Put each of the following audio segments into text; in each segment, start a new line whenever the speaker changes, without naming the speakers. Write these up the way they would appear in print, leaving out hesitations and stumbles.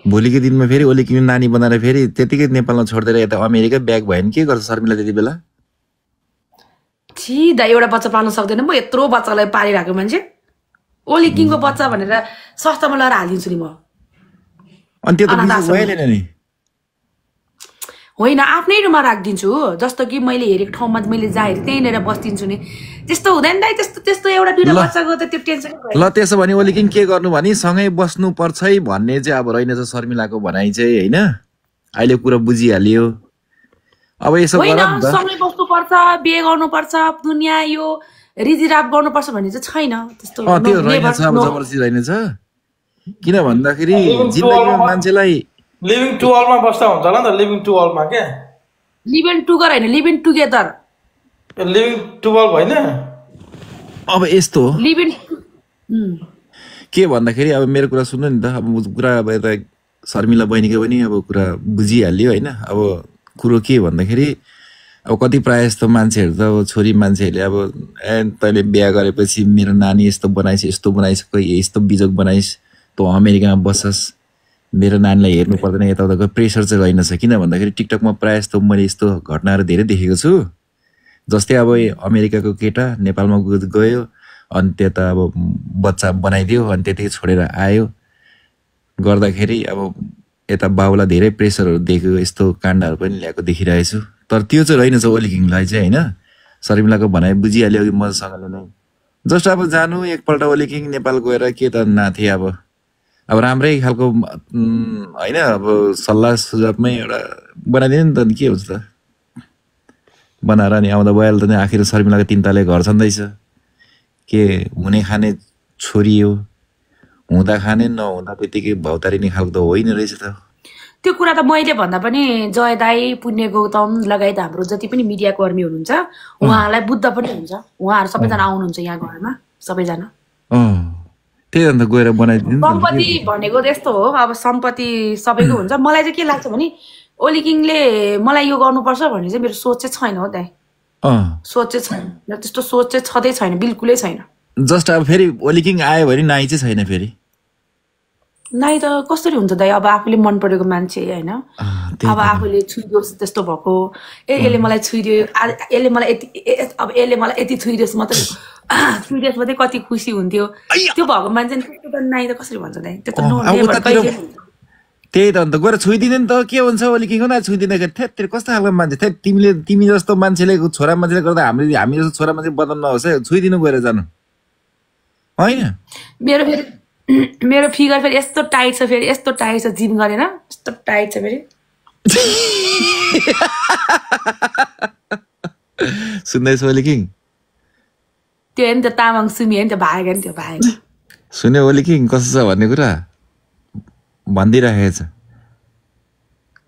भोलिको दिनमा फेरि ओली किङ नानी बनाएर फेरि त्यतिकै नेपालमा छोडिदिएर यता अमेरिका ब्याक भयो नि के गर्छ शर्मिला त्यति बेला
छि दाइ एउटा बच्चा पाल्न सक्दैन म यत्रो बच्चालाई पालिरहेको मान्छे ओली किङको बच्चा भनेर सस्तामा लगाएर हालिदिन्छु नि म
अनि त्यो त भइहालेन नि
होइन आफ्नै रुममा राखिदिन्छु जस्तो कि मैले हेरेको ठाउँमा मैले जाहेर त्यहीँनिर बस्दिन्छु नि त्यस्तो हुँदैन दाइ त्यस्तो एउटा दुईटा बच्चाको त त्यो टेन्सन
ल त्यसो भने ओली किङ के गर्नु भने सँगै बस्नु पर्छ है भन्ने चाहिँ अब रहेनछ शर्मिलाको भनाइ चाहिँ होइन अहिले कुरा बुझिहालियो अब यसो
सँगै बस्नु पर्छ बिहे गर्नु पर्छ दुनियाँ यो रिजिराप गर्नु पर्छ भन्ने चाहिँ छैन त्यस्तो
त्यो रहेनछ अब जबरजस्ती रहेनछ किन भन्दाखेरि जिन्दगीमा मान्छेलाई
लिभिङ टु अलमा बस्दा हुन्छ होला नि त लिभिङ टु अलमा के
लिभिङ टुगर होइन living together
living to all होइन
अब यस्तो
लिभिङ
के भन्दाखेरि अब मेरो कुरा सुन्नु नि त अब कुरा अब यता शर्मिला बहिनीको पनि अब कुरा बुझिहाल्यो होइन अब कुरो के भन्दाखेरि अब कति प्रायः जस्तो मान्छेहरू त अब छोरी मान्छेहरूले अब तैँले बिहा गरेपछि मेरो नानी यस्तो बनाइस् यस्तो बनाइस् यस्तो बिजोग बनाइस् तँ अमेरिकामा बस्छस् मेरो नानीलाई हेर्नु पर्दैन यताउताको प्रेसर चाहिँ रहेनछ किन भन्दाखेरि टिकटकमा प्रायः जस्तो मैले यस्तो घटनाहरू धेरै देखेको छु जस्तै अब अमेरिकाको केटा नेपालमा गयो अनि त्यता अब बच्चा बनाइदियो अनि त्यतिकै छोडेर आयो गर्दाखेरि अब यता बाउलाई धेरै प्रेसरहरू दिएको यस्तो काण्डहरू पनि ल्याएको देखिरहेछु तर त्यो चाहिँ रहेनछ ओली किङलाई चाहिँ होइन शर्मिलाको भनाइ बुझिहाल्यो कि मसँगले नै जस्ट अब जानु एकपल्ट ओली किङ नेपाल गएर के त नाथे अब राम्रै खालको होइन अब सल्लाह सुझावमै एउटा बनाइदियो नि त के हुन्छ त बनाएर नि आउँदा भइहाल्यो त नि आखिर शर्मिलाको 3 तले घर छँदैछ के हुने खाने छोरी हो हुँदा खाने नहुँदा त्यतिकै भौतारिने खालको त होइन रहेछ त
त्यो कुरा त मैले भन्दा पनि जय दाई पुण्य गौतम लगायत हाम्रो जति पनि मिडिया कर्मी हुनुहुन्छ उहाँहरूलाई बुद्ध पनि हुन्छ उहाँहरू सबैजना आउनुहुन्छ यहाँ घरमा सबैजना
त्यही अन्त गएर बनाइदिनु
सम्पत्ति भनेको त्यस्तो हो अब सम्पत्ति सबैको हुन्छ मलाई चाहिँ के लाग्छ भने ओली किङले मलाई यो गर्नुपर्छ भन्ने चाहिँ मेरो सोच चाहिँ छैन हो दाइ सोच चाहिँ छैन त्यस्तो सोच चाहिँ छँदै छैन बिल्कुलै छैन
जस्ट अब फेरि ओली किङ आयो भने नाइ चाहिँ छैन फेरि
नाइ त कसरी हुन्छ दाइ अब आफूले मन परेको मान्छे होइन अब आफूले छुइदियोस् त्यस्तो भएको यसले मलाई छुइदियो यसले मलाई यति छुइदियोस् मात्रै छुइदियोस् मात्रै कति खुसी हुन्थ्यो त्यो भएको मान्छे नाइ त कसरी भन्छ दाइ त्यो त
त्यही त अन्त गएर छुइदिँदैन त के हुन्छ ओली किङ न छुइदिँदाखेरि थेत्तेरी कस्तो खालको मान्छे थेत तिमी जस्तो मान्छेले छोरा मान्छेले गर्दा हामी जस्तो छोरा मान्छे बदनाम नहोस् है छुइदिनु गएर जानु होइन
मेरो फिगर फेरि यस्तो टाइट छ फेरि यस्तो टाइट छ जिम गरेन यस्तो टाइट छ फेरि
सुन्दैछ ओली किङ
त्यो हेर्नु त तामाङ सुमी हेर्नु त भागेको नि त्यो भागेको
सुन्यो ओली किङ कस्तो छ भन्ने कुरा भनिदिइराखेको छ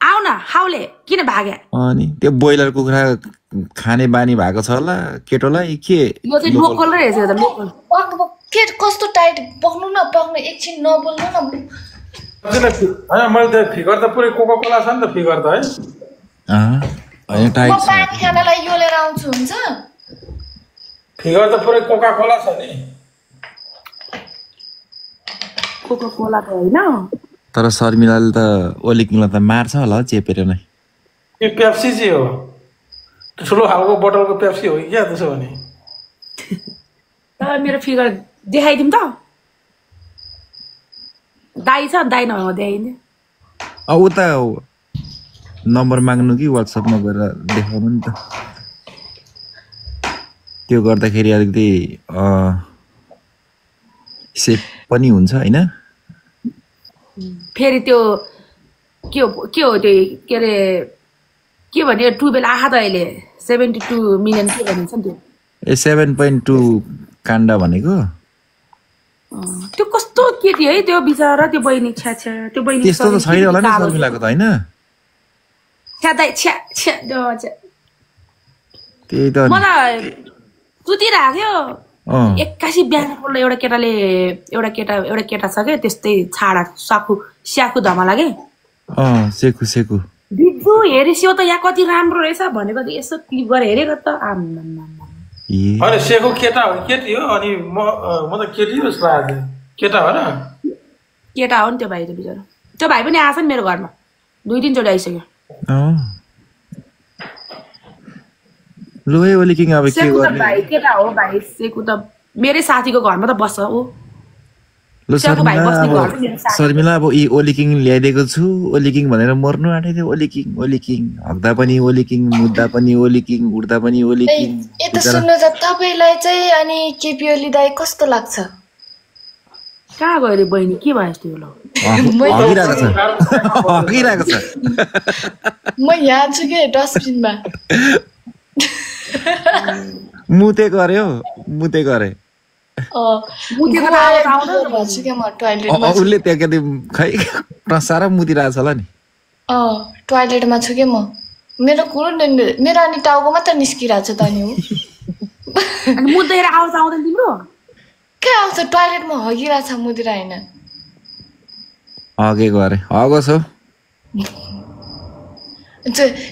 आउ न हाउले किन भाग्या
अनि त्यो बोइलर कुखुरा खाने बानी भएको छ होला केटोलाई के
यो चाहिँ लोकल रहेछ यो त लोकल
के कस्तो टाइट बक्नु न बक्नु एकछिन नबोल्नु न
हैन मैले त फिगर त पुरै कोका कोला छ नि त फिगर त है
हैन टाइट छ
पानी खानलाई यो लिएर आउँछु हुन्छ
फिगर त पुरै कोका कोला छ नि
कोका कोला त हैन
तर शर्मिलाले त ओली किङलाई त मार्छ होला चेपेर नै
यो पेप्सी चाहिँ हो ठुलो खालको बोतलको पेप्सी हो क्या त्यसो भने
तर मेरो फिगर देखाइदिउँ त दाइ छ दाइ नभए देखाइदिने
उता नम्बर माग्नु कि व्हाट्सएपमा गएर देखाउनु नि त त्यो गर्दाखेरि अलिकति सेफ पनि हुन्छ होइन
फेरि त्यो के हो त्यो के अरे के भने 12 आहा त अहिले 72 मिलियन के भनिन्छ नि त्यो
7.2 काण्ड भनेको
त्यो कस्तो केटी है त्यो बिचारा त्यो बहिनी छ्या त्यो बहिनी
त्यस्तो त छैन होला नि शर्मिलाको त हैन
छ्या दाइ छ्या
त्यही त
मलाई सुतिराख्यो 81 बिहान पल्ट एउटा केटा छ के त्यस्तै छाडा स्याखु धमाला के
सेकु
बिजु हेरेसियो त यहाँ कति राम्रो रहेछ भनेको यसो क्लिक गरेर हेरेको त
अरे सेकु केटा हो केटी हो अनि म त केटी हो जस्तो लाग्यो केटा हो र
केटा हो नि त्यो भाइ त बिचारा त्यो भाइ पनि आएछ नि मेरो घरमा 2-3 चोटि आइसक्यो
लु है ओली किङ अब के
सेकु त
गर्ने
भाइ केटा हो भाइ सेकु त मेरै साथीको घरमा त बस्छ ऊ
लु
सेकु भाइ बस्ने घर
शर्मिला
पनि मेरो साथी
शर्मिला अब यी ओली किङ ल्याइदिएको छु ओली किङ भनेर मर्नु आँटेको ओली किङ हक्दा पनि ओली किङ मुद्दा पनि ओली किङ उड्दा पनि ओली किङ
यता सुन्नु त तपाईलाई चाहिँ अनि केपी ओली दाइ कस्तो लाग्छ
कहाँ गयो रे बहिनी के भयो यस्तो ल
हगिरहेको छ
म यहाँ छु के डस्टबिनमा
मुते गर्यो मुते गरे
मुतेको त आउँदैन
छु के म टोयलेटमा
उसले त्यहाँ के खै सारा मुतिरहेको छ होला नि
टोयलेटमा छु के म मेरो कुरो मेरो अनि टाउको मात्र निस्किरहेको छ त नि हो
अनि मुतेर आउँछ आउँदैन तिम्रो
के आउँछ टोयलेटमा हगिरहेछ मुतिर होइन
हगे गरे हगोस् हो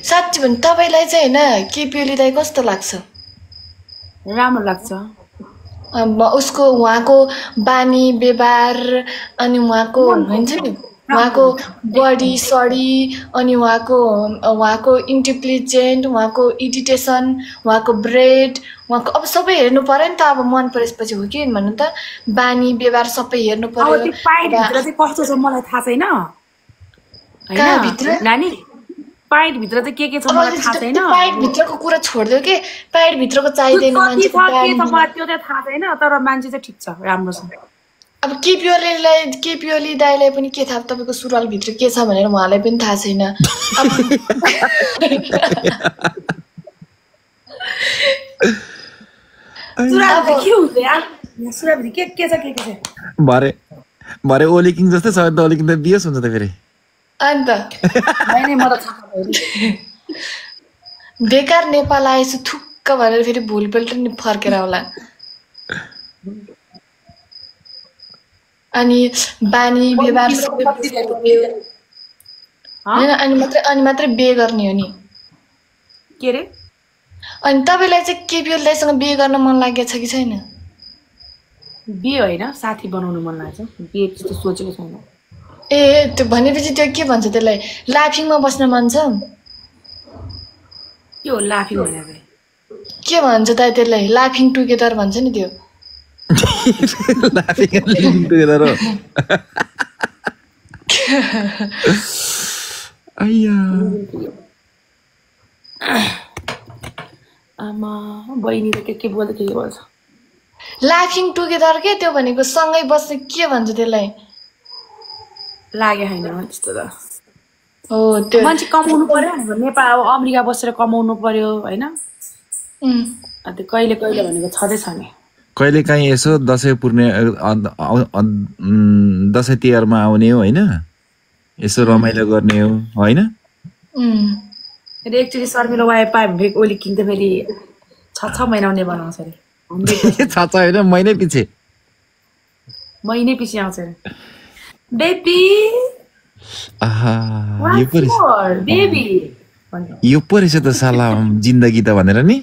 साँच्ची भने तपाईँलाई चाहिँ होइन केपी ओली दाइ कस्तो लाग्छ
राम्रो लाग्छ
उसको उहाँको बानी व्यवहार अनि उहाँको हुन्छ नि उहाँको बडी सडी अनि उहाँको इन्टेलिजेन्ट उहाँको एडिटेसन उहाँको ब्रेड उहाँको अब सबै हेर्नु पर्यो नि त अब मन परेपछि हो कि भन्नु त बानी व्यवहार सबै हेर्नु
अब
पर्यो
त्यो पाइटभित्र चाहिँ कस्तो छ मलाई थाहा छैन
कहाँभित्र?
हैन नानी पाइटभित्र चाहिँ के छ मलाई थाहा छैन
पाइट भित्रको कुरा छोडिदियो के पाइट भित्रको चाहिँदैन
कति
मान्छे
छ के छ मलाई त्यो चाहिँ थाहा छैन तर मान्छे चाहिँ ठिक छ राम्रो छ
अब केपी ओली दाइलाई पनि के थाहा तपाईँको सुरुवाल भित्र के छ भनेर उहाँलाई पनि थाहा छैन
सुराभित्र के हुन्छ यार सुराभित्र के छ
भरे ओली किङ जस्तै छ त ओली किङ त बियोस हुन्छ त फेरि
अन्त
हैन म त थाहा
बेकार नेपाल आएछु थुक्क भनेर फेरि भुलपल्ट नि फर्केर आउला अनि बानी व्यवहार सबै हैन अनि मात्रै बिहे गर्ने हो नि
के रे
अनि तपाईलाई चाहिँ केपी ओली दाइसँग बिहे गर्न मन लागेको छ कि छैन
बिहे होइन साथी बनाउनु मन लाग्छ बिहे त्यस्तो सोचेको छैन
ए त्यो भनेपछि त्यो के भन्छ त्यसलाई लाफिङमा बस्न मन छ
के हो लाफिङ भनेर
के भन्छ त त्यसलाई लाफिङ टुगेदर भन्छ नि त्यो
लाफिङ टुगेदर हो आइया
आमा बहिनी त के बोल्छ के बोल्छ
लाफिङ टुगेदर के त्यो भनेको सँगै बस्ने के भन्छ त्यसलाई
लागे हैन त्यस्तो त
हो त्यो
मान्छे कमाउनु पर्यो नेपाल अब अमेरिका बसेर कमाउनु पर्यो हैन त्यो कहिले कहिले भनेको छँदै छ नि
कहिले काहीँ यसो दसैँ पुर्ने दसैँ तिहारमा आउने हो हैन यसो रमाइलो गर्ने हो हैन
एकचोटि शर्मिला वाइफ पायो भने ओली किङ त फेरि 6 महिना आउने बनाउँछ अरे
छ हैन महिनै पछि
आउँछ अरे बेबी
आहा
बेबी
यो पो रहेछ त साला जिन्दगी त भनेर नि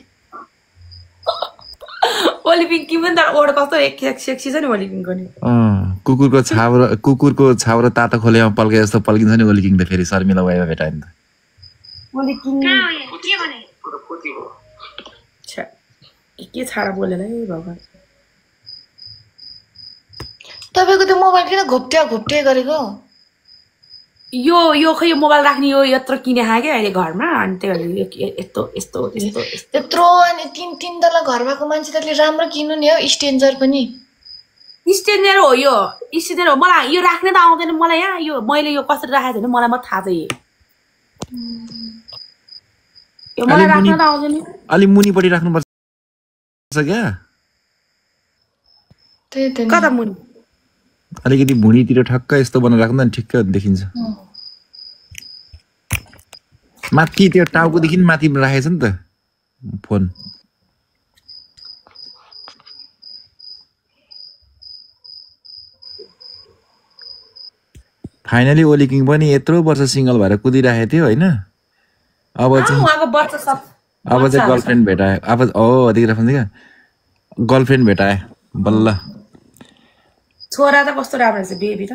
ओली किङ पनि त ओड कस्तो सेक्सी छ नि ओली किङको नि
कुकुरको छाउ र तातो खोलेमा पल्के जस्तो पल्किन्छ नि ओली किङ त फेरि शर्मिला वाइफमा भेटायो नि त
ओली किङ के भने के छाडा बोलेर है भगवान
तपाईको त्यो मोबाइल किन घोप्टे गरेको
यो खै यो मोबाइल राख्ने यो यत्रो किने खाके अहिले घरमा अनि त्यही यस्तो
त्यत्रो अनि तीन तला घर भएको मान्छेले राम्रो किन्नु नि हो स्टेन्जर पनि
स्टेन्जर हो यो स्टेन्जर हो मलाई यो राख्ने त आउँदैन मलाई यहाँ यो मैले यो कसरी राखेको छैन मलाई मात्र थाहा छ यो मलाई राख्न त आउँदैन
अलि मुनिपट्टि राख्नुपर्छ क्या
कता मुनि
अलिकति भुँडीतिर ठक्क यस्तो बनाएर राख्दा नि ठिक्क देखिन्छ माथि त्यो टाउकोदेखि माथि राखेछ नि त फोन फाइनली ओली किङ पनि यत्रो वर्ष सिंगल भएर कुदिरहेको थियो हैन अब चाहिँ गर्लफ्रेन्ड भेटाए अब गर्लफ्रेन्ड भेटाए बल्ल
छोरा त कस्तो राम्रो छ बेबी त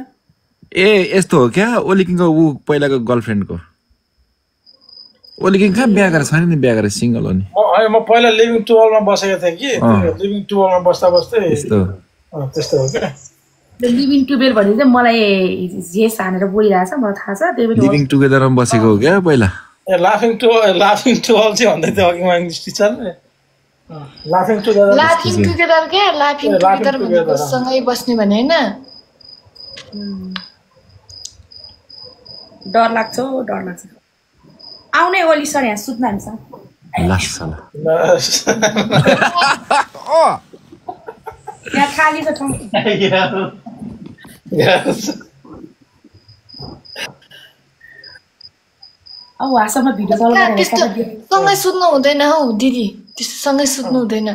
ए यस्तो हो क्या ओली किङको ऊ पहिलाको गर्लफ्रेन्डको ओली किङ कहाँ बिहा गरेर छैन नि बिहा गरेर सिङ्गल हो नि
म पहिला लिभिङ टुवेलमा बसेको थिएँ कि लिभिङ टुवेलमा बस्दा बस्दै त्यस्तो हो क्या
लिभिङ टुवेल भने चाहिँ मलाई जे सानेर बोलिरहेछ मलाई थाहा छ त्यही पनि
लिभिङ टुगेदरमा बसेको हो क्या पहिला
ए लाफिङ टुवेल चाहिँ भन्दै थियो अघि म इङ्ग्लिस टिचरले लाफिङ टुगेदर
क्या लाफिङ टुगेदर भनेको सँगै बस्ने भने हैन
डर लाग्छ आउने ओली सर यहाँ सुत्न हामीसँग यहाँ खाली छ ठाउँ अब वासमा भिडियो कल गरेर
सँगै सुत्नु हुँदैन हौ दिदी त्यस्तो सँगै सुत्नु हुँदैन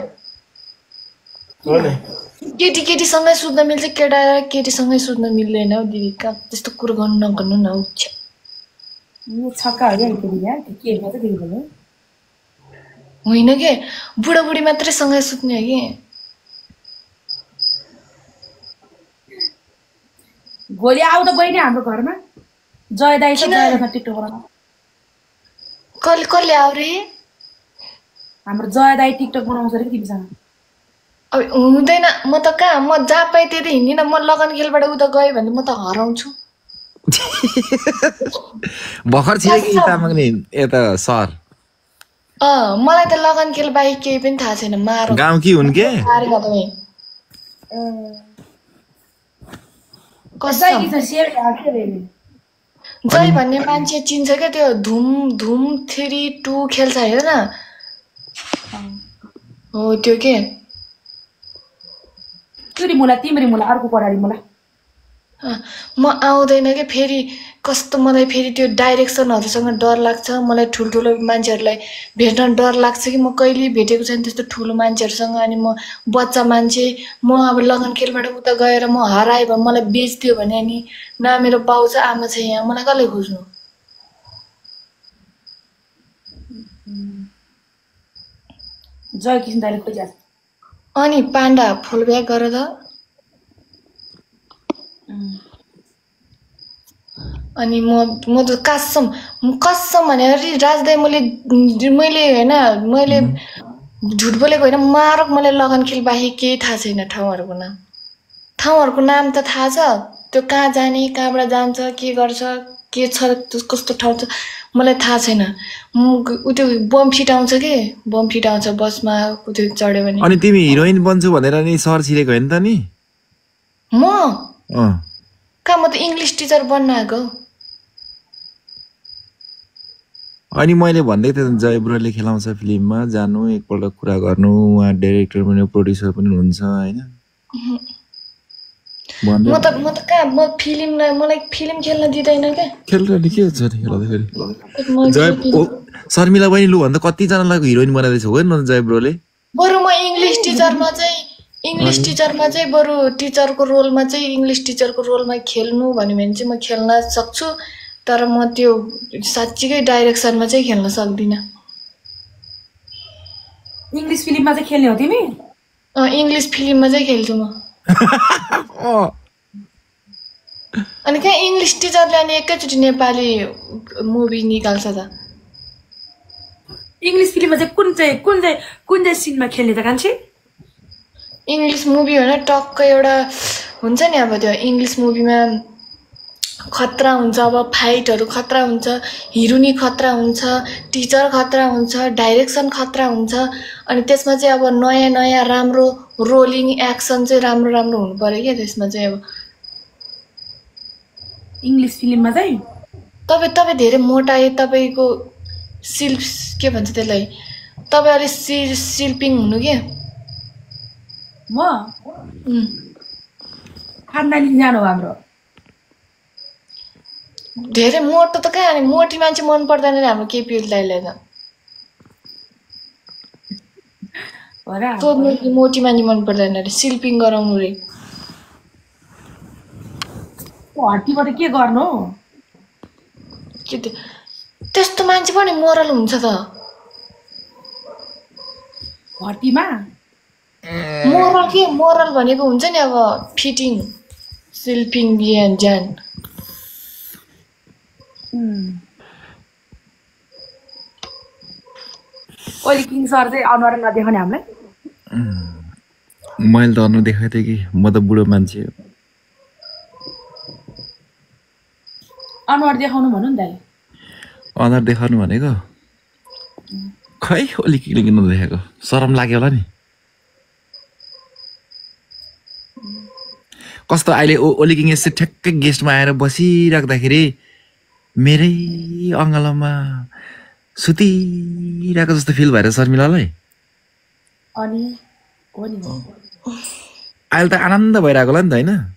केटी सँगै सुत्न मिल्छ केटा केटी सँगै सुत्न मिल्दैन हौ दिदी त्यस्तो कुरो गर्नु नगर्नु न हौ
छक्का हो क्या के मात्रै देख्दैन
होइन के बुढाबुढी मात्रै सँगै सुत्ने हो कि
भोलि आउँदा बहिनी हाम्रो घरमा जय दाइ छ जय टिकटक बनाउन
कसले आऊ रे
हाम्रो जय दाइ टिकटक बनाउँछ रे तिमीसँग
अब हुँदैन म त कहाँ म जहाँ पाएँ त्यही त हिँड्दिनँ म लगन खेलबाट उता गएँ भने म त हराउँछु
भर्खर छिरे कि तामाङ नि यता सर
मलाई त लगन खेल बाहेक केही पनि थाहा छैन मार
गाउँ कि हुन् के
जय भन्ने मान्छे चिन्छ क्या त्यो धुम 3-2 खेल्छ हेर न हो त्यो के
तिम्री मुला अर्को पढाडी मुला
म आउँदैन कि फेरि कस्तो मलाई फेरि त्यो डाइरेक्सनहरूसँग डर लाग्छ मलाई ठुल्ठुलो मान्छेहरूलाई भेट्न डर लाग्छ कि म कहिले भेटेको छैन त्यस्तो ठुलो मान्छेहरूसँग अनि म बच्चा मान्छे म अब लगन खेलबाट उता गएर म हराएँ भने मलाई बेच्दियो भने अनि न मेरो बाउ छ आमा छ यहाँ मलाई कसले खोज्नु
जय किसिम दाइले खोज्या
अनि पाण्डा फुल बिहा गर त अनि म त कसम भनेर राजदाई मैले हैन मैले झुट बोलेको होइन मारक मलाई लगन खेल बाहेक केही थाहा छैन ठाउँहरूको नाम त थाहा छ त्यो कहाँ जाने कहाँबाट जान्छ के गर्छ के छ कस्तो ठाउँ छ मलाई थाहा छैन त्यो बम फिटाउँछ के बम फिटाउँछ बसमा त्यो चढ्यो भने
अनि तिमी हिरोइन बन्छु भनेर नि सर छिरेको हैन त नि
म कहाँ म त इङ्ग्लिस टिचर बन्न आएको
अनि मैले भन्दै थिएँ जय ब्रोले खेलाउँछ फिल्ममा जानु एकपल्ट कुरा गर्नु उहाँ डाइरेक्टर पनि प्रोड्युसर पनि हुन्छ हैन
म त कहाँ मलाई फिल्म खेल्न दिँदैन क्या
खेल्न के छ नि खेल्दाखेरि जय शर्मिला बहिनी लु भन्दा कति जनालाई हिरोइन बनाउँदैछ हो न जय ब्रोले
बरु म इङ्ग्लिस टिचरमा चाहिँ बरु टिचरको रोलमा चाहिँ इङ्ग्लिस टिचरको रोलमा खेल्नु भन्यो भने चाहिँ म खेल्न सक्छु तर म त्यो साँच्चीकै डाइरेक्सनमा चाहिँ खेल्न सक्दिनँ
इङ्ग्लिस फिल्ममा चाहिँ खेल्ने हो तिमी
इङ्ग्लिस फिल्ममा चाहिँ खेल्छु म अनि कहाँ इङ्ग्लिस टिचरले अनि एकैचोटि नेपाली मुभी निकाल्छ त
इङ्ग्लिस फिल्ममा चाहिँ कुन चाहिँ सिनमा खेल्ने त कान्छी
इङ्ग्लिस मुभी होइन टक्क एउटा हुन्छ नि अब त्यो इङ्ग्लिस मुभीमा खतरा हुन्छ अब फाइटहरू खतरा हुन्छ हिरोनी खतरा हुन्छ टिचर खतरा हुन्छ डाइरेक्सन खतरा हुन्छ अनि त्यसमा चाहिँ अब नयाँ राम्रो रोलिङ एक्सन चाहिँ राम्रो हुनु पर्यो क्या त्यसमा चाहिँ अब
इङ्ग्लिस फिल्ममा चाहिँ
तपाईँ धेरै मोटाए तपाईँको के भन्छ त्यसलाई तपाईँ अलिक सिल्पिङ हुनु के
म खानदानी जानु हाम्रो
धेरै मोटो त कहाँ मोटी मान्छे मन पर्दैन रे हाम्रो केपीएल दाइलाई त मोटी मान्छे मन पर्दैन रे सिल्पिङ गराउनु रे
हड्डीबाट के गर्नु
के त्यस्तो मान्छे पनि मोरल हुन्छ त
हड्डीमा
मोरल भनेको हुन्छ नि अब फिटिङ सिल्पिङ ज्यान
ओली किङ सर चाहिँ अनुहार नदेखाउने हामीलाई
मैले त अनु देखाएको थिएँ कि म त बुढो मान्छे हो
अनुहार देखाउनु भन्नु नि दाइ
अनुहार देखाउनु भनेको खै ओली किङले किन नदेखाएको शरम लाग्यो होला नि कस्तो अहिले ओली किङ यसो ठ्याक्कै गेस्टमा आएर बसिराख्दाखेरि मेरै अङ्गलामा सुतिरहेको जस्तो फिल भएर शर्मिलालाई
अनि हो नि
अहिले त आनन्द भइरहेको होला नि त होइन